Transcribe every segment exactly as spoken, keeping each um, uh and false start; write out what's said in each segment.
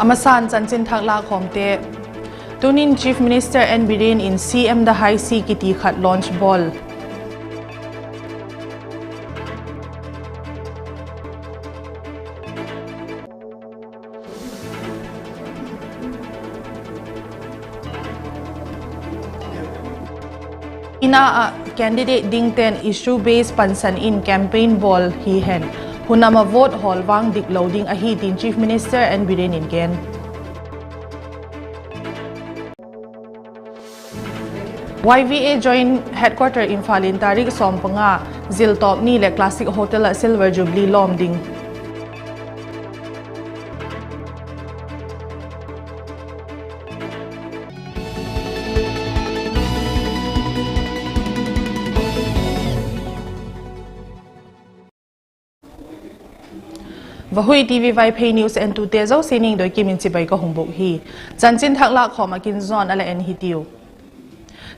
A masan chanchin thak lâkkhawmte. Tunin Chief Minister N. Biren in C M the High Seas kiti khat launch bawl. Ina ah candidate dingte'n issue base pansan in campaign bawl hi hen, hun am ah vote hawl vang diklo ding ahi tin Chief Minister N. Biren in gen. Y V A Joint Headquarter Imphal in tarik sawm panga, zil tawp ni leh Classic Hotel ah Silver Jubilee lawm ding. Vahui T V Vaiphei News entute zosia ningdoi kim in chibai ka hung bûk hi. Chanchin thak lâkkhawm ah kin zawn a la en hitiu.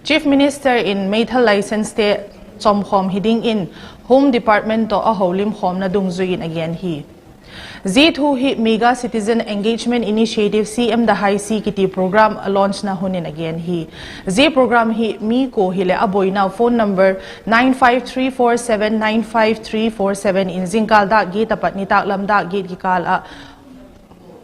Chief Minister in meithal licencete chawmkhawm hi dingin Home Department tawh a holimkhawmna dungzui in a gen hi. Zia thu hi Mega Citizen Engagement Initiative C M the High Seas kiti program a launchna hun in a gen hi. Zia program hi mi kua hileh a buaina phone number nine five three four seven nine five three four seven in zingkâl dâk giat a pat nitâklam dâk giat kikâl ah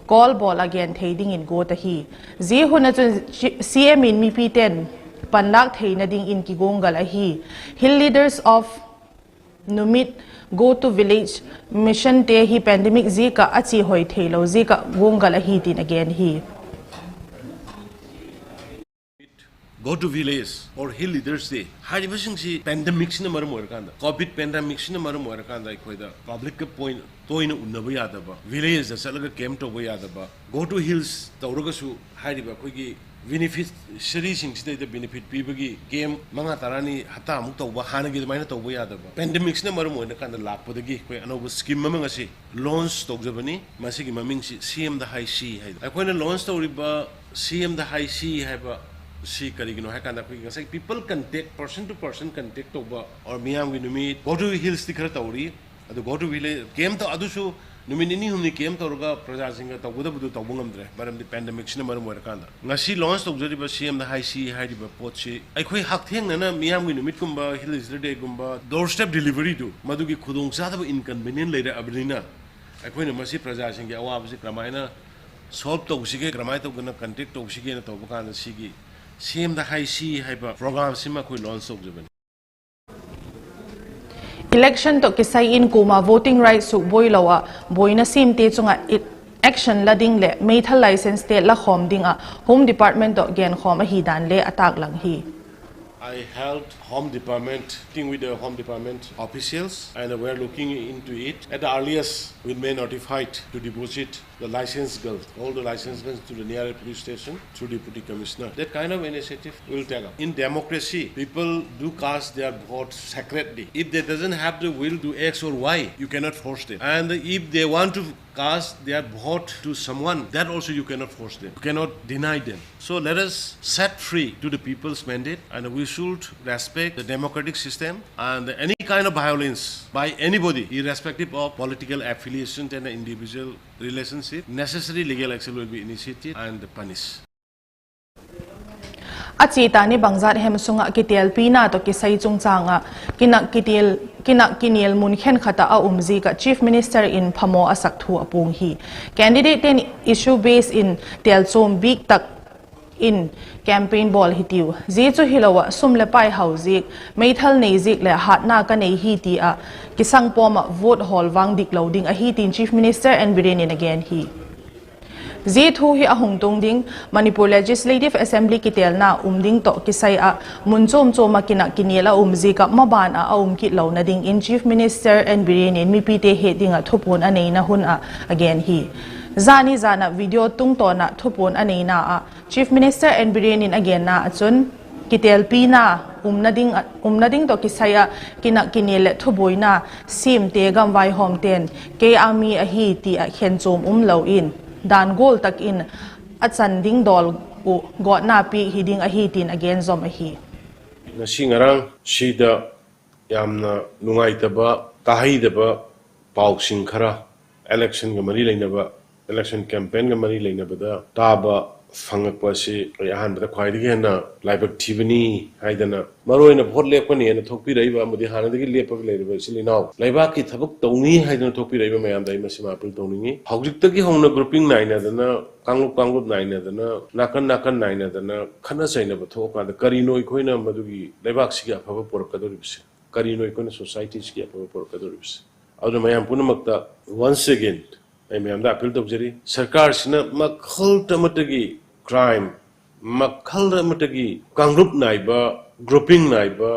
call bawl a gen thei dingin guat ahi. Zia hun ah chun C M in mipite'n panlâk theina dingin kiguanggal ahi. Hill Leaders of Numit, Go to Village missionte hi pandemic ziak ah a chia hoi theilo ziak ah guanggal ahi tin a gen hi. Go to Village or Hill Leaders Day ꯍꯥꯏꯔꯤꯕꯁꯤꯡꯁꯤ ꯄꯦꯟꯗꯦꯃꯤꯛꯁꯤꯅ ꯃꯔꯝ ꯑꯣꯏꯔꯀꯥꯟꯗ, ꯀꯣꯚꯤꯗ ꯄꯦꯟꯗꯦꯃꯤꯛꯁꯤꯅ ꯃꯔꯝ ꯑꯣꯏꯔꯀꯥꯟꯗ ꯑꯩꯈꯣꯏꯗ ꯄꯕ꯭ꯂꯤꯛꯀ ꯄꯣꯏꯟ-, ꯇꯣꯏꯅ ꯎꯅꯕ ꯌꯥꯗꯕ, ꯚꯤꯂꯦꯖꯇ ꯆꯠꯂꯒ ꯀꯦꯝꯞ ꯇꯧꯕ ꯌꯥꯗꯕ, Go to Hills ꯇꯧꯔꯒꯁꯨ ꯍꯥꯏꯔꯤꯕ ꯑꯩꯈꯣꯏꯒꯤ ꯕꯦꯅꯤꯐꯤꯁꯔꯤꯁꯤꯡꯁꯤꯗꯩꯗ ꯕꯦꯅꯤꯐꯤꯠ ꯄꯤꯕꯒꯤ ꯀꯦꯝꯞ ꯃꯉꯥ ꯇꯔꯥꯅꯤ ꯍꯞꯇꯥꯃꯨꯛ ꯇꯧꯕ, ꯍꯥꯟꯅꯒꯤ ꯑꯗꯨꯃꯥꯏꯅ ꯇꯧꯕ ꯌꯥꯗꯕ, ꯄꯦꯟꯗꯦꯃꯤꯛꯁꯅ ꯃꯔꯝ ꯑꯣꯏꯔꯀꯥꯟꯗ ꯂꯥꯛꯄꯗꯒꯤ ꯑꯩꯈꯣꯏ ꯑꯅꯧꯕ ꯁ꯭ꯀꯤꯝ ꯑꯃ ꯉꯁꯤ ꯂꯣꯟꯆ ꯇꯧꯖꯕꯅꯤ꯫ ꯃꯁꯤꯒꯤ ꯃꯃꯤꯡꯁꯤ C M the High Seas ꯍꯥꯏꯗꯣ꯫ ꯑꯩꯈꯣꯏꯅ ꯂꯣꯟꯆ ꯇꯧꯔꯤꯕ C M the High Seas ꯍꯥꯏꯕ ꯁꯤ ꯀꯔꯤꯒꯤꯅꯣ ꯍꯥꯏ ꯀꯥꯟꯗ, ꯑꯩꯈꯣꯏꯒꯤ ꯉꯁꯥꯏ people contact, person to person contact ꯇꯧꯕ, or ꯃꯤꯌꯥꯝꯒꯤ ꯅꯨꯃꯤꯠ, Go to Hillsꯇꯤ ꯈꯔ ꯇꯧꯔꯤ, ꯑꯗꯨ Go to Village ꯀꯦꯝꯞ ꯇꯧ-, ꯑꯗꯨꯁꯨ ꯅꯨꯃꯤꯠ ꯅꯤꯅꯤ ꯍꯨꯝꯅꯤ ꯀꯦꯝꯞ ꯇꯧꯔꯒ ꯄ꯭ꯔꯖꯥꯁꯤꯡꯒ ꯇꯧꯒꯗꯕꯗꯨ ꯇꯧꯕ ꯉꯝꯗ꯭ꯔꯦ, ꯃꯔꯝꯗꯤ ꯄꯦꯟꯗꯦꯃꯤꯛꯁꯤꯅ ꯃꯔꯝ ꯑꯣꯏꯔꯀꯥꯟꯗ꯫ ꯉꯁꯤ ꯂꯣꯟꯆ ꯇꯧꯖꯔꯤꯕ C M the High Seas ꯍꯥꯏꯔꯤꯕ ꯄꯣꯠꯁꯤ ꯑꯩꯈꯣꯏ ꯍꯛꯊꯦꯡꯅꯅ ꯃꯤꯌꯥꯝꯒꯤ ꯅꯨꯃꯤꯠꯀꯨꯝꯕ, Hill Leaders Dayꯒꯨꯝꯕ, door step deliveryꯗꯨ ꯃꯗꯨꯒꯤ ꯈꯨꯗꯣꯡꯆꯥꯗꯕ, inconvenient ꯂꯩꯔꯛꯑꯕꯅꯤꯅ, ꯑꯩꯈꯣꯏꯅ ꯃꯁꯤ ꯄ꯭ꯔꯖꯥꯁꯤꯡꯒꯤ ꯑꯋꯥꯕꯁꯤ ꯀꯔꯝꯍꯥꯏꯅ solve ꯇꯧꯁꯤꯒꯦ, ꯀꯔꯝꯍꯥꯏꯅ ꯇꯧꯗꯅ contact ꯇꯧꯁꯤꯒꯦꯅ ꯇꯧꯕ ꯀꯥꯟꯗ ꯁꯤꯒꯤ C M the High Seas ꯍꯥꯏꯕ programꯁꯤꯃ ꯑꯩꯈꯣꯏ ꯂꯣꯟꯆ ꯇꯧꯖꯕꯅꯤ꯫ Election tawh kisai in kuama voting right sukbuai lo ah buaina siamte chung ah action la ding leh meithal licencete la khawm ding ah Home Department tawh genkhawm ahi dan le a tâklang hi. I held Home Department meeting with the Home Department officials, and we are looking into it. At the earliest, we may notified to deposit the license girls, all the license girls to the nearest police station through Deputy Commissioner. That kind of initiative we'll take up. In democracy, people do cast their vote secretly. If they doesn't have the will to X or Y, you cannot force them. And if they want to cast their vote to someone, that also you cannot force them. You cannot deny them. So let us set free to the people's mandate, and we should respect the democratic system, and any kind of violence by anybody, irrespective of political affiliation and individual relationship, necessary legal action will be initiated and punished. A chia ta ni bangzat hem sung ah kitelpina tawh kisai chungchâng ah kinak kinial mun khenkhat ah a um ziak ah Chief Minister in phamaw a sak thu a puang hi. Candidatete'n issue base in telchuam bik tak in campaign bawl hitiu. Zia chu hilo ah sum leh pai hau ziak, meithal nei ziak leh hatna ka nei hi ti ah kisang pawm ah vote hawl vang diklo ding ahi tin Chief Minister N. Biren in a gen hi. Zia thu hi a hung tung ding Manipur Legislative Assembly kitelna um ding tawh kisai ah mun chuam chuam ah kinak kinial a um ziak ah maban ah a um kit lona dingin Chief Minister N. Biren in mipite het ding ah thupuan a neina hun ah a gen hi. Zani zan ah video tungtawn ah thupuan a neina ah Chief Minister N. Biren in a genna ah chun, kitelpina umna ding tawh kisai ah kinak kinial leh thubuaina siamte gamvaihawmte'n kei â mi ahi ti ah khenchuam umlo in, dan gual tak in a chan ding dawl uh gawtna piak hi ding ahi tin a gen zawm ahi. ꯉꯁꯤ ꯉꯔꯥꯡꯁꯤꯗ ꯌꯥꯝꯅ ꯅꯨꯡꯉꯥꯏꯇꯕ, ꯇꯥꯍꯩꯗꯕ ꯄꯥꯎꯁꯤꯡ ꯈꯔ, election ꯒ ꯃꯔꯤ ꯂꯩꯅꯕ election campaignꯒ ꯃꯔꯤ ꯂꯩꯅꯕꯗ ꯇꯥꯕ ꯐꯪꯉꯛꯄ ꯑꯁꯤ ꯑꯩ ꯑꯍꯥꯟꯕꯗ ꯈ꯭ꯋꯥꯏꯗꯒꯤ ꯍꯦꯟꯅ ꯂꯥꯏꯕꯛ ꯊꯤꯕꯅꯤ ꯍꯥꯏꯗꯅ, ꯃꯔꯨꯑꯣꯏꯅ ꯚꯣꯠ ꯂꯦꯞꯀꯅꯤꯅ ꯊꯣꯛꯄꯤꯔꯛꯏꯕ ꯑꯃꯗꯤ ꯍꯥꯟꯅꯗꯒꯤ ꯂꯦꯞꯄꯒ ꯂꯩꯔꯤꯕ ꯏꯆꯤꯜ ꯏꯅꯥꯎ, ꯂꯩꯕꯥꯛꯀꯤ ꯊꯕꯛ ꯇꯧꯅꯤ ꯍꯥꯏꯗꯅ ꯊꯣꯛꯄꯤꯔꯛꯏꯕ ꯃꯌꯥꯝꯗ ꯑꯩ ꯃꯁꯤꯃ appeal ꯇꯧꯅꯤꯡꯉꯤ꯫ ꯍꯧꯖꯤꯛꯇꯒꯤ ꯍꯧꯅ grouping ꯅꯥꯏꯅꯗꯅ, ꯀꯥꯡꯂꯨꯞ ꯀꯥꯡꯂꯨꯞ ꯅꯥꯏꯅꯗꯅ, ꯅꯥꯀꯟ ꯅꯥꯀꯟ ꯅꯥꯏꯅꯗꯅ ꯈꯠꯅ ꯆꯩꯅꯕ ꯊꯣꯛꯑꯀꯥꯟꯗ ꯀꯔꯤꯅꯣ ꯑꯩꯈꯣꯏꯅ ꯃꯗꯨꯒꯤ ꯂꯩꯕꯥꯛꯁꯤꯒꯤ ꯑꯐꯕ ꯄꯨꯔꯛꯀꯗꯧꯔꯤꯕꯁꯦ? ꯀꯔꯤꯅꯣ ꯑꯩꯈꯣꯏꯅ societyꯁꯤꯒꯤ ꯑꯐꯕ ꯄꯨꯔꯛꯀꯗꯧꯔꯤꯕꯁꯦ? ꯑꯗꯨꯅ ꯃꯌꯥꯝ ꯄꯨꯝꯅꯃꯛꯇ once again ꯑꯩ ꯃꯌꯥꯝꯗ appeal ꯇꯧꯖꯔꯤ, ꯁꯔꯀꯥꯔꯁꯤꯅ ꯃꯈꯜ ꯑꯃꯠꯇꯒꯤ crime, ꯃꯈꯜ ꯑꯃꯠꯇꯒꯤ ꯀꯥꯡꯂꯨꯞ ꯅꯥꯏꯕ, grouping ꯅꯥꯏꯕ,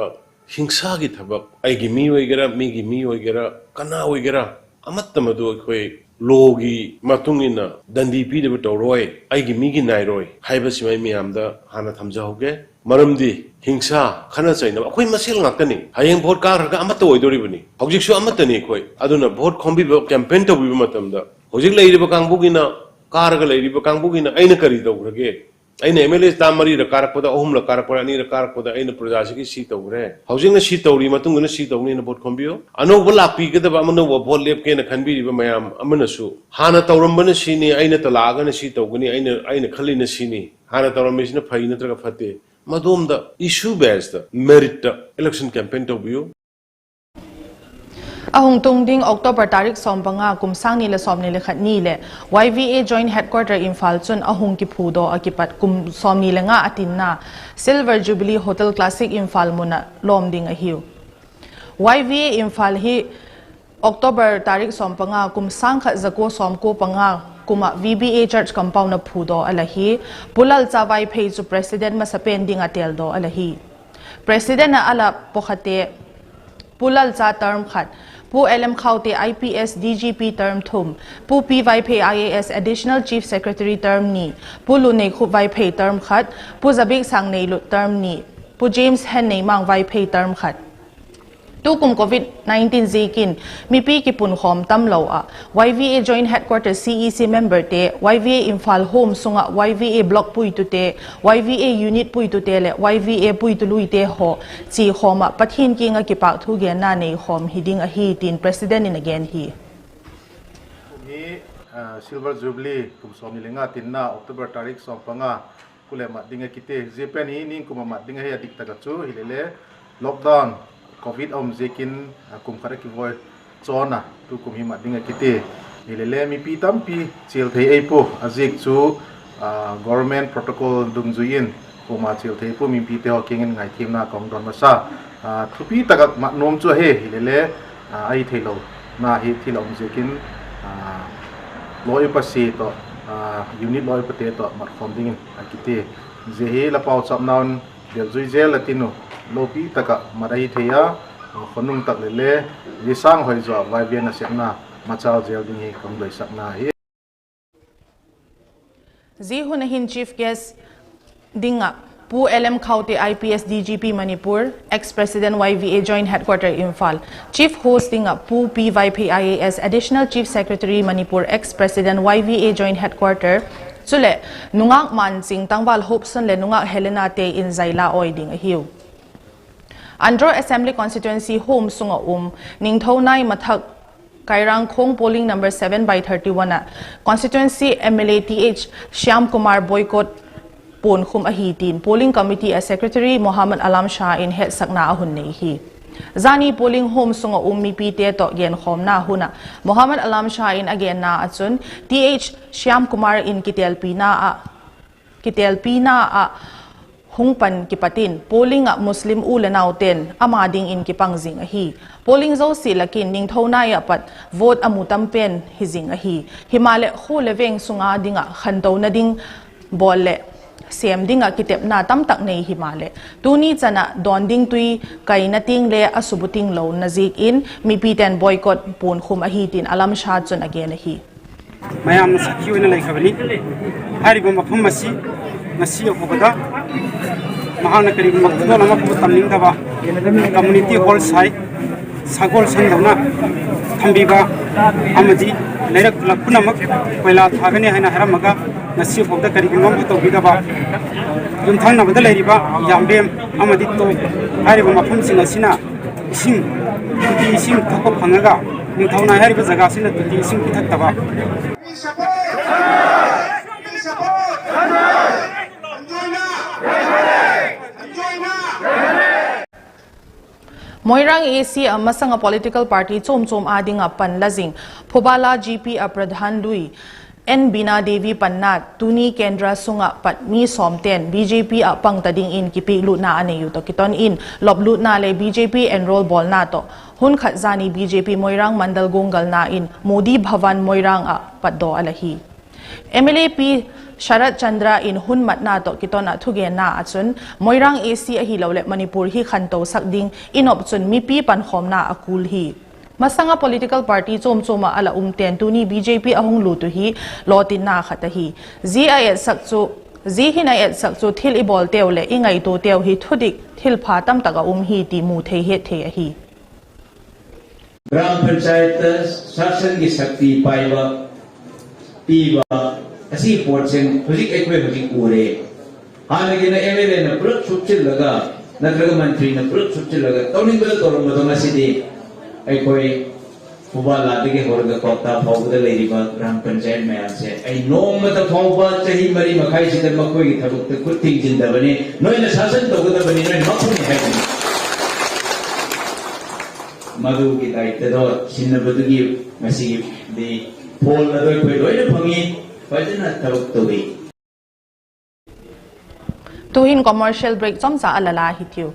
ꯍꯤꯡꯁꯥꯒꯤ ꯊꯕꯛ, ꯑꯩꯒꯤ ꯃꯤ ꯑꯣꯏꯒꯦꯔꯥ, ꯃꯤꯒꯤ ꯃꯤ ꯑꯣꯏꯒꯦꯔꯥ, ꯀꯅꯥ ꯑꯣꯏꯒꯦꯔꯥ, ꯑꯃꯠꯇ ꯃꯗꯨ ꯑꯩꯈꯣꯏ lawꯒꯤ ꯃꯇꯨꯡ ꯏꯟꯅ ꯗꯟꯗꯤ ꯄꯤꯗꯕ ꯇꯧꯔꯣꯏ, ꯑꯩꯒꯤ ꯃꯤꯒꯤ ꯅꯥꯏꯔꯣꯏ ꯍꯥꯏꯕꯁꯤꯃ ꯑꯩ ꯃꯌꯥꯝꯗ ꯍꯥꯟꯅ ꯊꯝꯖꯍꯧꯒꯦ꯫ ꯃꯔꯝꯗꯤ ꯍꯤꯡꯁꯥ, ꯈꯠꯅ ꯆꯩꯅꯕ ꯑꯩꯈꯣꯏ ꯃꯁꯦꯜ ꯉꯥꯛꯇꯅꯤ꯫ ꯍꯌꯦꯡ ꯚꯣꯠ ꯀꯥꯈ꯭ꯔꯒ ꯑꯃꯠꯇ ꯑꯣꯏꯗꯣꯔꯤꯕꯅꯤ꯫ ꯍꯧꯖꯤꯛꯁꯨ ꯑꯃꯠꯇꯅꯤ ꯑꯩꯈꯣꯏ꯫ ꯑꯗꯨꯅ ꯚꯣꯠ ꯈꯣꯝꯕꯤꯕ, campaign ꯇꯧꯕꯤꯕ ꯃꯇꯝꯗ ꯍꯧꯖꯤꯛ ꯂꯩꯔꯤꯕ ꯀꯥꯡꯕꯨꯒꯤꯅ, ꯀꯥꯔꯒ ꯂꯩꯔꯤꯕ ꯀꯥꯡꯕꯨꯒꯤꯅ ꯑꯩꯅ ꯀꯔꯤ ꯇꯧꯈ꯭ꯔꯒꯦ? ꯑꯩꯅ MLA ꯇꯥꯝ ꯃꯔꯤꯔꯛ ꯀꯥꯔꯛꯄꯗ, ꯑꯍꯨꯝꯂꯛ ꯀꯥꯔꯛꯄꯗ, ꯑꯅꯤꯔꯛ ꯀꯥꯔꯛꯄꯗ ꯑꯩꯅ ꯄ꯭ꯔꯖꯥꯁꯤꯒꯤ ꯁꯤ ꯇꯧꯈ꯭ꯔꯦ, ꯍꯧꯖꯤꯛꯅ ꯁꯤ ꯇꯧꯔꯤ, ꯃꯇꯨꯡꯗꯅ ꯁꯤ ꯇꯧꯅꯤꯅ ꯚꯣꯠ ꯈꯣꯝꯕꯤꯌꯨ꯫ ꯑꯅꯧꯕ ꯂꯥꯛꯄꯤꯒꯗꯕ, ꯑꯅꯧꯕ ꯚꯣꯠ ꯂꯦꯞꯀꯦꯅ ꯈꯟꯕꯤꯔꯤꯕ ꯃꯌꯥꯝ ꯑꯃꯅꯁꯨ ꯍꯥꯟꯅ ꯇꯧꯔꯝꯕꯅ ꯁꯤꯅꯤ, ꯑꯩꯅ ꯇꯂꯥꯛꯑꯒꯅ ꯁꯤ ꯇꯧꯒꯅꯤ, ꯑꯩꯅ, ꯑꯩꯅ ꯈꯜꯂꯤꯅ ꯁꯤꯅꯤ, ꯍꯥꯟꯅ ꯇꯧꯔꯝꯃꯤꯁꯤꯅ ꯐꯩ ꯅꯠꯇ꯭ꯔꯒ ꯐꯠꯇꯦ, ꯃꯗꯣꯝꯗ issue basedꯇ, meritꯇ election campaign ꯇꯧꯕꯤꯌꯨ꯫ ꯑꯍꯨꯝ ꯇꯨꯡꯗꯤꯡ October ꯇꯥꯔꯤꯛ ꯁꯣꯝ ꯄꯉꯥ, ꯀꯨꯝꯁꯥꯡꯅꯤ ꯂꯦ ꯁꯣꯝꯅꯤ ꯂꯦ ꯈꯠꯅꯤ ꯂꯦ Y V A Joint Headquarter Imphal chun ahung kiphudawk a kipat kum sawmni le nga a tinna Silver Jubilee Hotel Classic Imphal mun ah lawm ding ahiu. Y V A Imphal hi October tarik sawm panga, kum sâng khat za kua sawmkua panga kum ah V B A Church Compound ah phudaw a la hi. Pu Lalcha Vaiphei chu President masapen ding ah teldaw a la hi. President ah a la pawkhate, Pu Lalcha term khat, Pu L M Khaute I P S D G P term thum, Pu P Vaiphei I A S Additional Chief Secretary term ni, Pu Lunneikhup Vaiphei term khat, Pu Zabiksang Neilut term ni, Pu James Henneimang Vaiphei term khat. Tukum covid nineteen ziakin mipi kipunkhawm tamlo ah Y V A Joint Headquarter C E C memberte, Y V A Imphal Home sung ah Y V A Block puitute, Y V A Unit puitute leh Y V A puituluite haw chiakhawm ah Pathian kiang ah kipâk thu genna neikhawm hi ding ahi tin President in a gen hi. Hi, Silver Jubilee kum sawmni le nga tinna October tarik sawm panga, kule mat ding a kiti. Zia pen hi ningkum a mat ding ahi a dik tak ah chu, hilele lockdown, covid a um ziakin, kum khat a kivoi chawn a, tukum hi mat ding a kiti. Hilele mipi tampi chial thei ei pua, a ziak chu government protocol dungzui in kuama chial thei pua, mipite haw kiang in ngaithiamna ka hung dawn masa. Thupi tak ah mat nuam chu ahi, hilele ahi theilona hi thil a um ziakin, law upa sia tawh, unit law upate tawh mat khawm dingin a kiti. Zia hi la pauchapna un delzui zel a tin u, lopi tak ah mat ahi thei a, khonung tak leh le zia sâng hoi zaw a Y V A nasepna machâl zel ding hi ka hung doisakna hi. Zia hun ah hin chief guest ding ah Pu L M Khaute I P S D G P Manipur, ex-president Y V A Joint Headquarter Imphal, chief host ding ah Pu P Vaiphei I A S Additional Chief Secretary Manipur, ex-president Y V A Joint Headquarter, chuleh nungak Manching, tangval Hopson leh nungak Helenate in zaila awi ding ahiu. Andro Assembly Constituency Home sung ah um Ningthounai Mathak, Kairangkhong polling number seven by thirty-one ah constituency M L A Th Shyamkumar Boycott puankhum ahi tin polling committee a secretary Mohammad Alam Shah in hetsakna a hun nei hi. Zani polling home sung ah um mipite tawh genkhawmna hun ah Mohammad Alam Shah in a genna ah chun Th Shyamkumar in kitelpina ah, kitelpina ah hung pan kipat in polling ah Muslim u le naute'n ama dingin kipang zing ahi. Polling zosia lak in Ningthounai ah pat vote a mu tam pen hi zing ahi. Himaleh khua le veng sung a ding ah khantouna ding bawl leh sêm ding ah kitepna tamtak nei himaleh tuni chan ah dawn ding tui kaina tiang le a subuting lona ziakin mipite'n boycott puankhum ahi tin Alam Shah chun a gen ahi. ꯃꯌꯥꯝꯅ ꯁꯥꯈꯤ ꯑꯣꯏꯅ ꯂꯩꯈ꯭ꯔꯕꯅꯤ꯫ ꯍꯥꯏꯔꯤꯕ ꯃꯐꯝ ꯑꯁꯤ ꯉꯁꯤ ꯐꯥꯎꯕꯗ ꯃꯍꯥꯛꯅ ꯀꯔꯤꯒꯨꯝꯕ ꯈꯨꯗꯣꯜ ꯑꯃ ꯐꯥꯎꯕ ꯇꯝꯅꯤꯡꯗꯕ, community hall ꯁꯥꯏ, ꯁꯒꯣꯜ ꯁꯪꯗꯧꯅ ꯊꯝꯕꯤꯕ ꯑꯃꯗꯤ ꯂꯩꯔꯛ ꯈꯨꯜꯂꯛ ꯄꯨꯝꯅꯃꯛ ꯀꯣꯏꯂꯥ ꯊꯥꯒꯅꯤ ꯍꯥꯏꯅ ꯍꯥꯏꯔꯝꯃꯒ ꯉꯁꯤ ꯐꯥꯎꯕꯗ ꯀꯔꯤꯒꯨꯝꯕ ꯑꯃ ꯇꯧꯕꯤꯗꯕ, ꯌꯨꯝꯊꯪꯅꯕꯗ ꯂꯩꯔꯤꯕ ꯌꯥꯝꯕꯦꯝ ꯑꯃꯗꯤ ꯇꯣꯞ ꯍꯥꯏꯔꯤꯕ ꯃꯐꯝꯁꯤꯡ ꯑꯁꯤꯅ ꯏꯁꯤꯡ, ꯇꯣꯇꯤ ꯏꯁꯤꯡ ꯊꯛꯄ ꯐꯪꯉꯒ ꯅꯤꯡꯊꯧꯅꯥꯏ ꯍꯥꯏꯔꯤꯕ ꯖꯒꯥꯁꯤꯅ ꯇꯣꯇꯤ ꯏꯁꯤꯡ ꯄꯤꯊꯛꯇꯕ, Moirang A C ah masang ah political party chuam chuam â ding ah pan la zing Phubala G P ah Pradhan lui N Bina Devi panna tuni kendra sung ah pat mi sawmte'n B J P ah pang ta dingin kipiaklutna a nei uh tawh kiton in loplutna le B J P enrol bawlna tawh hun khat zani B J P Moirang Mandal guanggalna in Modi Bhavan Moirang ah patdaw a la hi. M L A Pi Sharat Chandra in hun matna tawh kiton ah thugenna ah chun Moirang A C ahiloleh Manipur hi khantosak ding i nop chun mipi pankhawmna a kul hi. Masang ah political party chuam chuam ah a la umte'n tuni B J P a hung lut uh hi lawtinna khat ahi. Zia a etsak chu, zia hin a etsak chu thil i bawlteu leh i ngaituateu hi thudik thilpha tamtak a um hi ti mu thei het thei ahi. ग्राम पंचायत शासन की शक्ति पाएगा, ꯄꯤꯕ ꯑꯁꯤꯒꯤ ꯄꯣꯠꯁꯦ ꯍꯧꯖꯤꯛ ꯑꯩꯈꯣꯏ ꯍꯧꯖꯤꯛ ꯎꯔꯦ꯫ ꯍꯥꯟꯅꯒꯤꯅ ꯑꯦꯝ ꯑꯦꯜ ꯑꯦꯅ ꯄꯨꯂꯞ ꯁꯨꯞꯆꯤꯜꯂꯒ ꯅꯠꯇ꯭ꯔꯒ ꯃꯟꯇ꯭ꯔꯤꯅ ꯄꯨꯂꯞ ꯁꯨꯞꯆꯤꯜꯂꯒ ꯇꯧꯅꯤꯡꯕꯗ ꯇꯧꯔꯝꯕꯗꯣ, ꯉꯁꯤꯗꯤ ꯑꯩꯈꯣꯏ ꯐꯨꯕꯥꯂꯥꯗꯒꯤ ꯍꯧꯔꯒ ꯀ꯭ꯋꯥꯛꯇꯥ ꯐꯥꯎꯕꯗ ꯂꯩꯔꯤꯕ ꯒ꯭ꯔꯥꯝ ꯄꯟꯆꯥꯌꯠ ꯃꯌꯥꯝꯁꯦ ꯑꯩ ꯅꯣꯡꯃꯇ ꯐꯥꯎꯕ ꯆꯍꯤ ꯃꯔꯤ ꯃꯈꯥꯏꯁꯤꯗ ꯃꯈꯣꯏꯒꯤ ꯊꯕꯛꯇ ꯈꯨꯠ ꯊꯤꯡꯖꯤꯟꯗꯕꯅꯤ꯫ ꯅꯣꯏꯅ ꯁꯥꯁꯟ ꯇꯧꯒꯗꯕꯅꯤ, ꯅꯣꯏꯅ ꯃꯄꯨꯅꯤ ꯍꯥꯏꯕꯅꯤ꯫ ꯃꯗꯨꯒꯤ ꯗꯥꯏꯇꯗꯣ ꯁꯤꯟꯅꯕꯗꯨꯒꯤ ꯉꯁꯤꯗꯤ ꯐꯣꯟ ꯑꯗꯣ ꯑꯩꯈꯣꯏ ꯂꯣꯏꯅ ꯐꯪꯉꯤ, ꯐꯖꯅ ꯊꯕꯛ ꯇꯧꯔꯤ꯫ Tuhin commercial break chomcha a la la hitiu.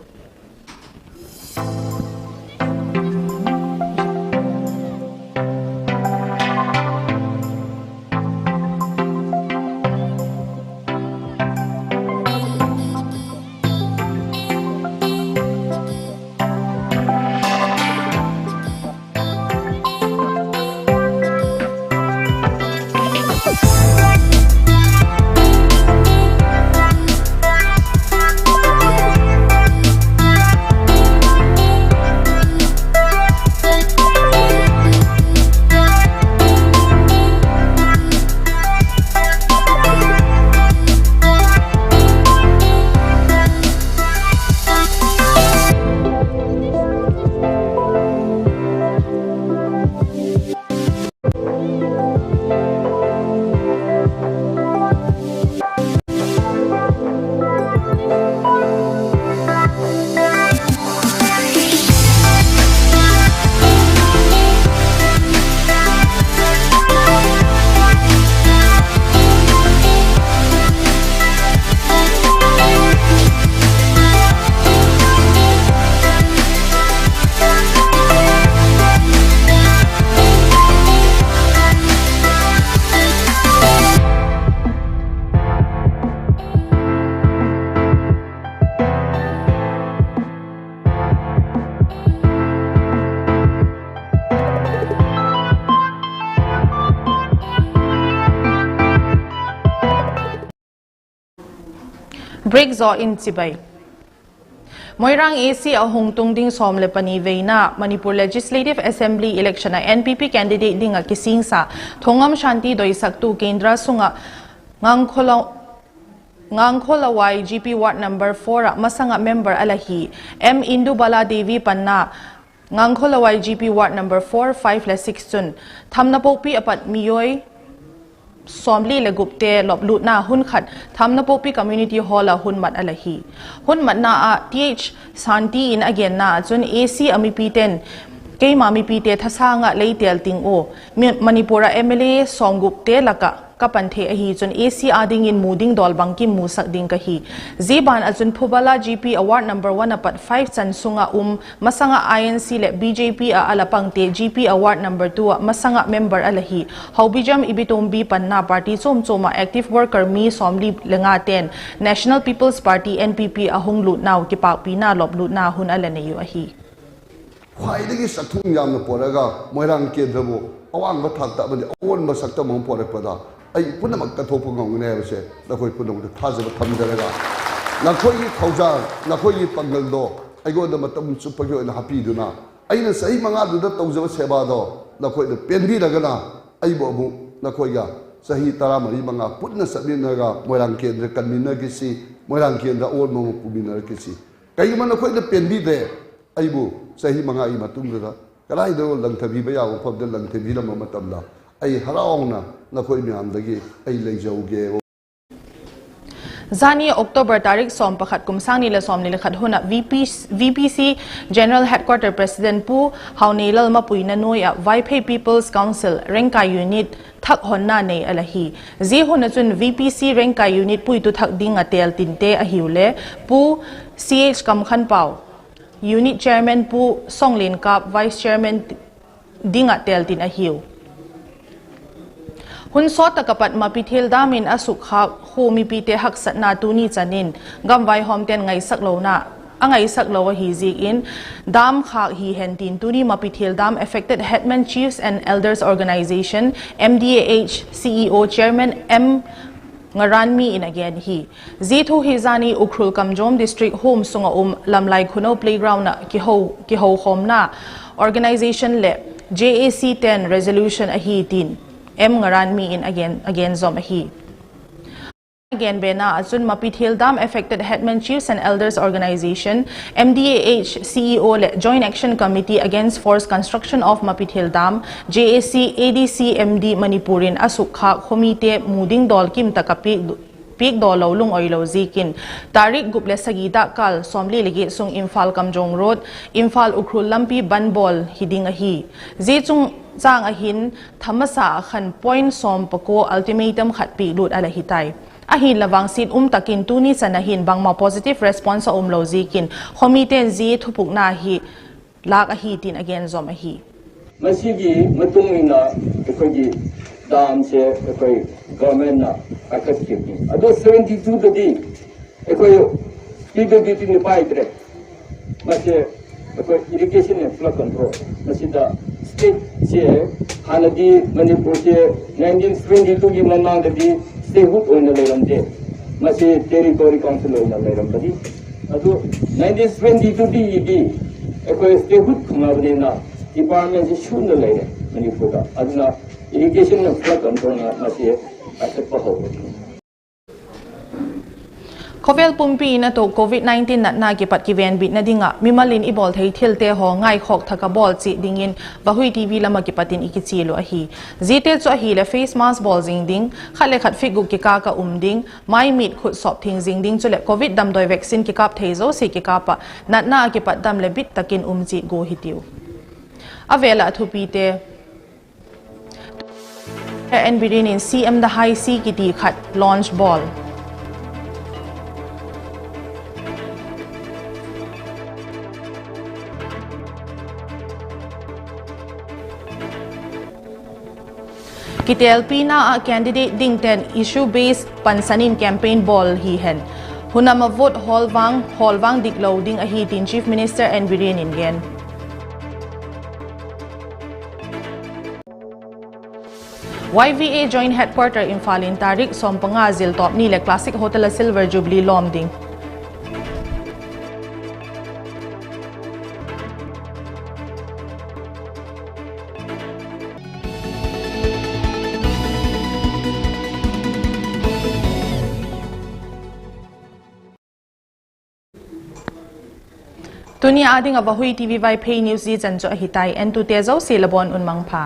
Break zaw in chibai. Moirang A C a hung tung ding sawm leh pani veina Manipur Legislative Assembly election ah N P P candidate ding ah kisingsa Thongam Shanti doisaktu kendra sung ah Ngangkholawai G P ward number four ah masang ah member a la hi M Indubala Devi panna Ngangkholawai G P ward number four, five leh six chun Thamnapokpi a pat mioi sawmli leh gupte loplutna hun khat Thamnapokpi Community Hall ah hun mat a la hi. Hun matna ah Th Shanti in a genna ah chun A C a mipite'n keima mipite thasâng ah lei têl ting ua, Manipur ah M L A sawmgupte lak ah ka pan thei ahi chun A C â dingin mu ding dawl bangkim musak ding ka hi. Zia ban ah chun Phubala G P a ward number one a pat five chan sung ah um masang ah I N C leh B J P ah a la pangte G P a ward number two ah masang ah member a la hi Hobijam Ibitombi panna party chuam chuam ah active worker mi sawmli le ngate'n National People's Party, N P P a hung lutnau kipâkpina loplutna hun a la nei uh ahi. ꯈ꯭ꯋꯥꯏꯗꯒꯤ ꯆꯥꯛꯊꯨꯡ ꯌꯥꯝꯅ ꯄꯣꯔꯛꯑꯒ ꯃꯣꯏꯔꯥꯡ ꯀꯦꯟꯗ꯭ꯔꯕꯨ ꯑꯋꯥꯡꯕ ꯊꯥꯛꯇ ꯑꯃꯗꯤ ꯑꯑꯣꯟꯕ ꯁꯛꯇꯝ ꯑꯃ ꯄꯣꯔꯛꯄꯗ ꯑꯩ ꯄꯨꯝꯅꯃꯛ ꯀꯠꯊꯣꯛꯄ ꯉꯝꯒꯅꯤ ꯍꯥꯏꯕꯁꯦ ꯅꯈꯣꯏ ꯄꯨꯝꯅꯃꯛꯇ ꯊꯥꯖꯕ ꯊꯝꯖꯔꯒ, ꯅꯈꯣꯏꯒꯤ ꯊꯧꯖꯥꯜ, ꯅꯈꯣꯏꯒꯤ ꯄꯥꯡꯒꯜꯗꯣ ꯑꯩꯉꯣꯟꯗ ꯃꯇꯝ ꯆꯨꯞꯄꯒꯤ ꯑꯣꯏꯅ ꯍꯥꯞꯄꯤꯗꯨꯅ, ꯑꯩꯅ ꯆꯍꯤ ꯃꯉꯥꯗꯨꯗ ꯇꯧꯖꯕ ꯁꯦꯕꯥꯗꯣ ꯅꯈꯣꯏꯅ ꯄꯦꯟꯕꯤꯔꯒꯅ, ꯑꯩꯕꯨ ꯑꯃꯨꯛ ꯅꯈꯣꯏꯒ ꯆꯍꯤ ꯇꯔꯥꯃꯔꯤ ꯃꯉꯥ ꯄꯨꯟꯅ ꯆꯠꯃꯤꯟꯅꯔꯒ ꯃꯣꯏꯔꯥꯡ ꯀꯦꯟꯗ꯭ꯔ ꯀꯟꯃꯤꯟꯅꯈꯤꯁꯤ, ꯃꯣꯏꯔꯥꯡ ꯀꯦꯟꯗ꯭ꯔ ꯑꯑꯣꯟꯕ ꯑꯃ ꯄꯨꯃꯤꯟꯅꯔꯛꯈꯤꯁꯤ꯫ ꯀꯩꯒꯨꯝꯕ ꯅꯈꯣꯏꯅ ꯄꯦꯟꯕꯤꯗ꯭ꯔꯦ, ꯑꯩꯕꯨ ꯆꯍꯤ ꯃꯉꯥꯒꯤ ꯃꯇꯨꯡꯗꯨꯗ ꯀꯗꯥꯏꯗꯅꯣ ꯂꯪꯊꯕꯤꯕ ꯌꯥꯕ ꯃꯐꯝꯗ ꯂꯪꯊꯕꯤꯔꯝꯕ ꯃꯇꯝꯗ ꯑꯩ ꯍꯔꯥꯎꯅ นครหลวง ได้เลยเจ้าเก Zani October tarik sawm pakhat kum sâng ni leh sawmni leh khat hun ah VP, VPC General Headquarter President Pu Haunei Lalmapuina nuai ah Vaiphei People's Council Rengkai Unit thak honna nei a la hi. Zia hun ah chun VPC Rengkai Unit puitu thak ding ah têl tinte ahiu le Pu Ch Kamkhanpau, Unit Chairman, Pu Songlienkap, Vice Chairman ding ah têl tin ahiu. Hun sawt tak ah pat Mapithel dam in a sukkhâk khua mipite haksatna tuni chan in gamvaihawmte'n ngaisak lona, a ngaisak lo ahi ziakin, dam khâk hi hen tin tuni Mapithel Dam Affected Headman Chiefs and Elders Organisation, M D A H, C E O Chairman M Ngaranmi in a gen hi. Zia thu hi zani Ukhrul Kamjong District huam sung ah um Lamlai Khunou Playground ah kiho, kihokhawmna organisation leh J A C ten resolution ahi tin M Ngaranmi in a gen, a gen zawm ahi. A gen bena ah chun Mapithel Dam Affected Headman Chiefs and Elders Organisation, M D A H, C E O leh Joint Action Committee Against Forced Construction of Mapithel Dam, J A C, A D C, M D Manipur in a sukkhâk khawmite mu ding dawlkim tak ah piak, piakdaw lo lungoilo ziakin, tarik gup leh sagi dakkal sawmli leh giat sung Imphal Kamjong Road, Imphal Ukhrul lampi ban bawl hi ding ahi. Zia chungchâng ah hin thamasa ah khan point sawm pakua ultimatum khat piaklut a la hi tai. Ahinla vangsiat um tak in tuni chan ah hin bangma positive response a umlo ziakin khawmite'n zia thupukna hi lâk ahi tin a gen zawm ahi. ꯃꯁꯤꯒꯤ ꯃꯇꯨꯡ ꯏꯟꯅ ꯑꯩꯈꯣꯏꯒꯤ ꯗꯥꯝꯁꯦ ꯑꯩꯈꯣꯏ ꯒꯚꯔꯟꯃꯦꯟꯠꯅ ꯄꯥꯏꯈꯠꯈꯤꯕꯅꯤ꯫ ꯑꯗꯣ ꯁꯚꯦꯟꯇꯤ ꯇꯨꯗꯗꯤ ꯑꯩꯈꯣꯏ ꯄꯤ ꯗꯕ꯭ꯂꯤꯌꯨ ꯗꯤꯅ ꯄꯥꯏꯗ꯭ꯔꯦ꯫ ꯃꯁꯦ ꯑꯩꯈꯣꯏ Irrigation and Flood Control, ꯃꯁꯤꯗ ꯁ꯭ꯇꯦꯠꯁꯦ ꯍꯥꯟꯅꯗꯤ ꯃꯅꯤꯄꯨꯔꯁꯦ ꯅꯥꯏꯟꯇꯤꯟ ꯁꯚꯦꯟꯇꯤ ꯇꯨꯒꯤ ꯃꯃꯥꯡꯗꯗꯤ ꯁ꯭ꯇꯦꯠꯍꯨꯗ ꯑꯣꯏꯅ ꯂꯩꯔꯝꯗꯦ꯫ ꯃꯁꯤ ꯇꯦꯔꯤꯇꯣꯔꯤ ꯀꯥꯎꯟꯁꯤꯜ ꯑꯣꯏꯅ ꯂꯩꯔꯝꯕꯅꯤ꯫ ꯑꯗꯨ ꯅꯥꯏꯟꯇꯤꯟ ꯁꯚꯦꯟꯇꯤ ꯇꯨꯗꯒꯤꯗꯤ ꯑꯩꯈꯣꯏ ꯁ꯭ꯇꯦꯠꯍꯨꯗ ꯐꯪꯂꯕꯅꯤꯅ ꯗꯤꯄꯥꯔꯠꯃꯦꯟꯠꯁꯤ ꯁꯨꯅ ꯂꯩꯔꯦ ꯃꯅꯤꯄꯨꯔꯗ꯫ ꯑꯗꯨꯅ Irrigation and Flood Controlꯅ ꯃꯁꯤ ꯄꯥꯏꯈꯠꯄ ꯍꯧꯔꯦ꯫ Khawvel pumpi in a tuak Covid nineteen natna kipat kivenbitna ding ah mimal in i bawl thei thilte haw ngaikhawk thak ah bawl chiat dingin Vahui TV lam ah kipat in i kichial uh ahi. Ziate chu ahileh face mask bawl zing ding, khat le khat feet guk kikâl ah um ding, mai mit khut sawp thing zing ding chuleh Covid damdawi vaccine kikâp thei zosia kikâp ah natna ah kipat dam leh bit tak in um chiat gua hitiu. A vêl ah a thupite. N Biren in CM The High Seas kiti khat launch bawl. Kitelpina ah candidate dingte'n issue based pansan in campaign bawl hi hen. Hun lam ah vote hawl vang, hawl vang diklo ding ahi tin Chief Minister N Biren in gen. YVA Joint Headquarter Imphal in tarik sawm panga zil tawp ni leh Classic Hotel ah Silver Jubilee lawm ding. Tuni â ding ah Vahui TV Vaiphei News zia chan chu ahi tai, entute zosia la bawn un mangpha.